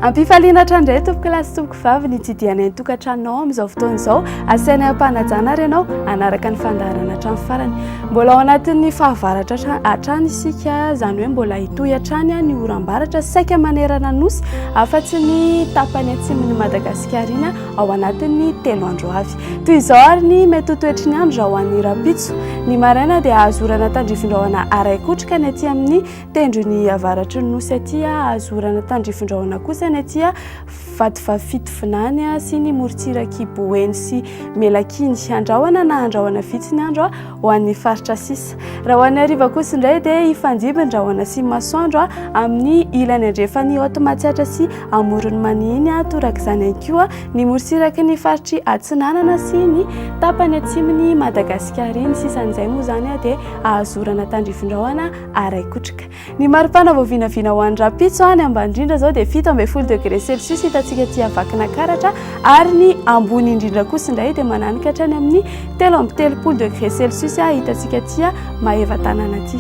Ampifaliana hatrany indray tompokolahy sy tompokovavy ny hitsidihanay ny tokantranonao amin'izao fotoana izao. Asainay am-panajana ary ianao hanaraka ny fandaharana hatramin'ny farany. Mbola ao anatin'ny fahavaratra hatrany isika, izany hoe mbola hitohy hatrany ny oram-baratra saika manerana ny Nosy, afa-tsy ny tapany atsimon'i Madagasikara iny ao anatin'ny telo andro avy. Toy izao ary ny mety ho toetry ny andro raha ho an'ny rahampitso. Ny maraina dia azo orana tandrifin-drahona arahi-kotroka ny aty amin'ny Tendrony avaratry ny Nosy aty azo orana tandrifin-drahona kosa ny aty Vatovavy Fitovinany sy ny morontsirak'i Boeny sy Melaky iny. Andrahona na andrahona vitsy ny andro ho an'ny faritra sisa. Raha ho an'ny hariva kosa indray dia hifandimby ny rahona sy ny masoandro amin'ny ilany andrefan'i Haute Matsiatra sy Amoron'i Mania iny, torak'izany ihany koa ny morontsiraky ny faritr'i Atsinanana sy ny tapany atsimon'i Madagasikara iny. Sisan'izay moa izany dia azo orana tandrifin-drahona Araikotroka. Ny maripana vao vinavina ho an'ny rahampitso any ambany indrindra izao dia 17 degré celsius hitantsika aty Vakinankaratra ary ny ambony indrindra kosa indray dia mananika hatrany amin'ny 33 degré celsius hitantsika aty Maevatanàna aty.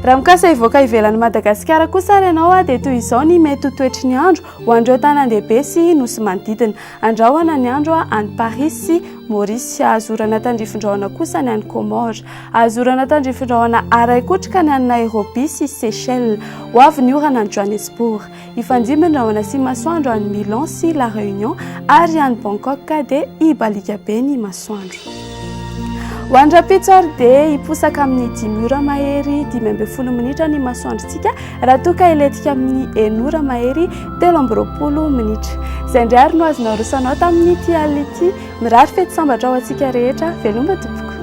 Raha mikasa hivoaka ivelan'i Madagasikara kosa ary ianao dia toy izao ny mety ho toetry ny andro ho an'ireo tanàn-dehibe sy nosy manodidina. Andrahona ny andro any Paris sy Maurice. Azo orana tandrifin-drahona kosa ny any Comores. Azo orana tandrifin-drahona araikotroka ny any Nairobi sy Seychelles. Ho avy ny orana any Johannesburg. Hifandimby ny rahona sy masoandro any Milan sy La Réunion ary any Bangkok dia hibaliaka be ny masoandro. Ho an'ny rahampitso ary dia hiposaka amin'ny dimy ora mahery 15 minitra ny masoandrontsika raha toa ka hilentika amin'ny enina ora mahery 23 minitra. Izay indray ary no azonao aroso anao tamin'ity alina ity. Mirary fety sambatra ho antsika rehetra. Veloma tompoko.